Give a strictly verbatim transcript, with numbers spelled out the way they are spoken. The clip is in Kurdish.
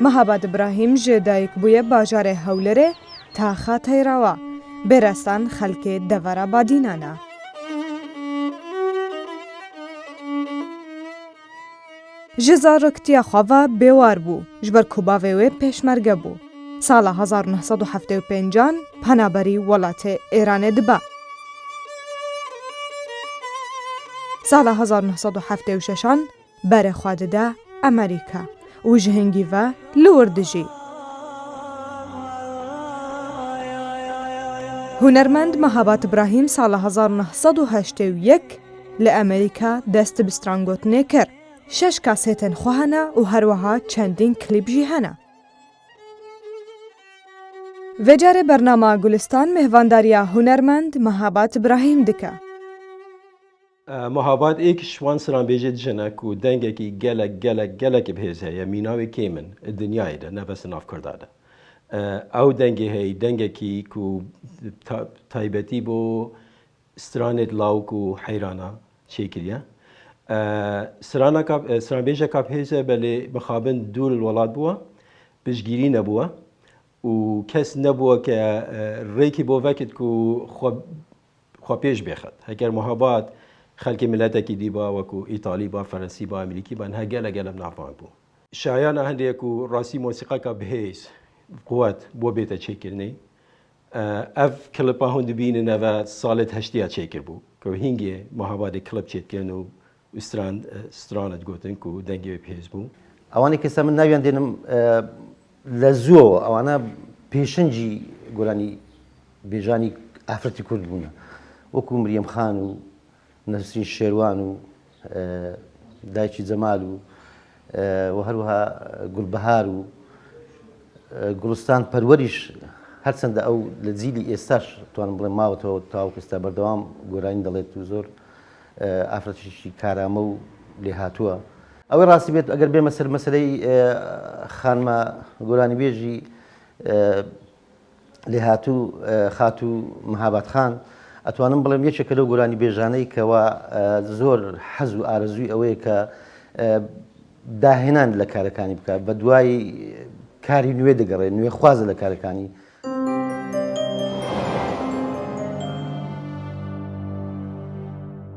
Mehabad Îbrahîm ji dayik bûye bajarê Hewlêrê, taxa Teyrawa, bêrestan xelkê devera Badînan e. Ji zaroktiya xwe ve bêwar bû, ji ber ku bavê wê pêşmerge bû. Sala hezar û neh sed û heftê û pêncan penaberî welatê Êranê dibe. Sala hezar û neh sed û heftê û şeşan berê xwe dide Amerîka û ji hingî ve li wir dijî. Hunermend Mehabad Îbrahîm sala hezar û neh sed û heştê û yek li Amerîka dest bi strangotinê kir. Şeş kasêtên xwe hene û her wiha çendîn klîp jî hene. Vê carê bernama Gulistan mêhvandariya hunermend Mehabad Îbrahîm dike. E, Mehabad êk ji wan stranbêjê dijene ku dengekî gelek, gelek, gelek bi hêz heye, mîna wê kêm in, di dinyayê de, ne bes di nav Kurda de. E, ew dengê heye, dengekî ku ta-, taybetî bo stranê di lawik û heyrana çêkiriye. E, stranaka, e, stranbêjeka bi hêz e, belê mixabin dûr li welat bûye, piştgirî nebûye û kes nebûye ke, e, rêkî bo vekit ku xwe, xwe pêş bêxit. Heger Mehabad xelkê miletekî dî ba, wekû Îtalî ba, Ferensî ba, Amerîkî ba, niha gelek, gelek bi nav wan bû. Şayana hindê ye ku rastî mosîqaka bi hêz, bi quwet bo bête çêkirinê. E, ev klipa hûn dibînin, ev e salê heştê ya çêkiribû. Ku hingê Mehabadê klip çêdikirin û stran, e, strana digotin ku dengê wê bi hêz bû. ئەوانەی کە ئێستا من ناویان دێنم، ئە، لە زووەوە، ئەوانە پێشەنگی گۆرانی بێژانی ئافرەتی کورد بوونە. وەکو مریەم خان و نەسرین شێروان و، ئە، دایکی جەمال و، ئە، و هەروەها گولبەهار و، ئە، گوڵستان پەروەریش، هەرچەندە ئەو لە جیلی ئێستاش توانم بڵێم ماوەتەوە، تاوەکو ئێستا بەردەوام گۆرانی دەڵێت و زۆر، ئە، ئافرەتێکی کارامە و لێهاتووە. ئەوەی ڕاستی بێت، ئەگەر بێمە سەر مەسەلەی، ئە، خانمە گۆرانیبێژی، ئە، لێهاتوو، ئە، خاتوو مەهاباد خان، ئەتوانم بڵێم یەکێکە لەو گۆرانی بێژانەی کەوا، ئە، زۆر حەز و ئارەزووی ئەوەیە کە، ئە، داهێنان لە کارەکانی بکە، بە دوای کاری نوێ دەگەڕێ، نوێ خوازە لە کارەکانی.